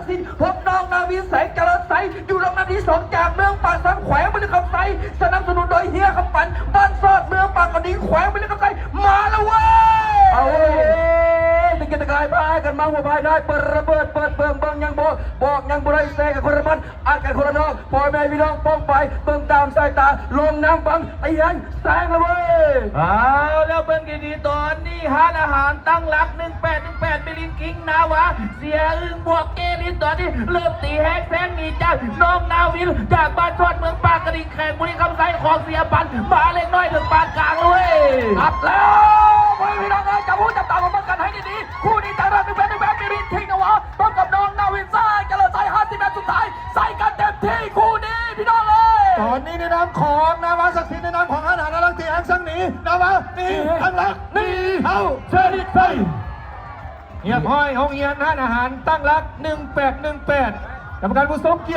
ສິນ ພົບນ້ອງນາວິນ ແສງຈະເລີນໄຊ ຢູ່ລຳດັບທີສອງ ຈາກເມືອງປາກຊັນ ແຂວງບໍລິຄຳໄຊ ສະໜັບສະໜູນໂດຍເຮຍຄຳປັນ ບ້ານຊອດ ເມືອງປາກກະດິງ ແຂວງບໍລິຄຳໄຊ ມາແລ້ວເວີຍ. ເອົາເວີຍ ຕະກີ້ຕະກາຍພາກັນມາຫົວພາຍໄດ້ ເປີດລະເບີດເປີດເບິ່ງ ເບິ່ງຫຍັງບໍ່ ບອກຫຍັງບໍ່ໄດ້ ແຊກັນຄົນລະມັດ ອັດກັນຄົນລະນອກ ພໍ່ແມ່ພີ່ນ້ອງປ້ອງໄປ ເບິ່ງຕາມສາຍຕາ ລົງນ້ຳຟັງ ໄອ້ຫຍັງ ແຊງລະເວີຍ. ເອົາແລ້ວເບິ່ງດີໆ ຕອນນີ້ຮ້ານອາຫານຕັ້ງຫຼັກ ໜຶ່ງແປດໜຶ່ງແປດ ມິລິນຄິງ ນາວາ ເສຍອຶ່ງບວກເກລິດ ຕອນນີ້ເລີ່ມຕີແຮງແຊງໜີຈາກນ້ອງນາວິນ ຈາກບ້ານຊອດເມືອງປາກກະດິງ ແຂວງບໍລິຄຳໄຊ ຂອງເສຍປັນ ມາເລັກນ້ອຍເຖິງປານກາງເລີຍ. ອັດແລ້ວ ພໍ່ແມ່ພີ່ນ້ອງເອີຍ ຈັບຫູຈັບຕາມາເບິ່ງກັນໃຫ້ດີໆ ຄູ່ນີ້ຕັ້ງຫຼັກ ໜຶ່ງແປດໜຶ່ງແປດ ມິລິນຄິງ ນາວາ ພົບກັບນ້ອງນາວິນ ແຊງຈະເລີນໄຊ ຫ້າສິບແມັດສຸດທ້າຍ ໃສ່ກັນເຕັມທີ່ຄູ່ນີ້ພີ່ນ້ອງເອີຍ. ຕອນນີ້ໃນນາມຂອງນາວາສັກສິນ ໃນນາມຂອງຮ້ານອາຫານຕັ້ງຫຼັກ ທີ່ແຮງສັງໜີ ນາວາໜີ ຕັ້ງຫຼັກໜີ ເອົາ ເຊີນໄປ ຮຽບຮ້ອຍ ໂຮງຮຽນຮ້ານອາຫານຕັ້ງຫຼັກ ໜຶ່ງແປດໜຶ່ງແປດ ກຳມະການຜູ້ຊົງກຽດ